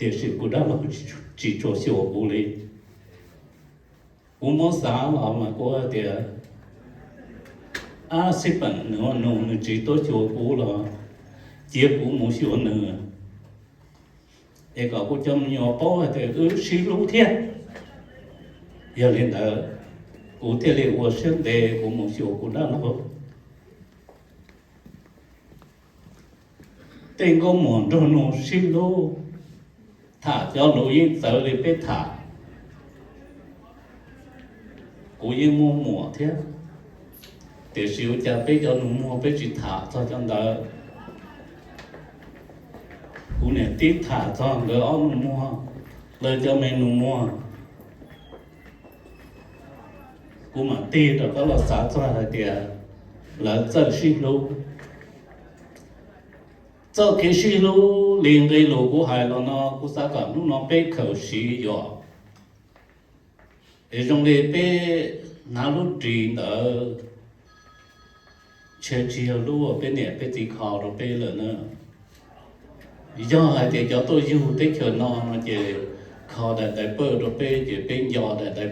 Tiam sis kuv dab laug tsis tshua xyuas kuv li. Kuv muab xav los mas kuv tias, ab, xib peem nws ua nus nws tsis tuaj xyuas kuv los cia kuv mus xyuas nws, es kom kuv cov me nyuam paub hais tias wb sib hlub thiab. Yog li ntawd, kuv thiaj li ua siab ntev kuv mus xyuas kuv dab laug. Tej nkauj muam nraug nus sib hlub, tham cov lus yeej txawv li peb tham. Kuv yeej muaj muam thiab, tiam sis ua cas peb cov nus muag peb tsis tham txog cov ntawd. Kuv niam tib tham txog nkawd ob nus muag, lawv cov me nus muag. Kuv mam tig rov qab los xav txog hais tias lawv txawj sib hlub. Txoj kev sib hlub li nqe lus kuv hais los no kuv xav kom hnub no peb khaws siv yom. Es zoo li peb hnav lub ris ntawd, ntshe tsis yog lub uas peb niam peb txiv kho rau peb lawm na. Yog hais tias cov tuaj yug teb chaws no no ces kho daim diaper rau peb ces peb nco daim diaper.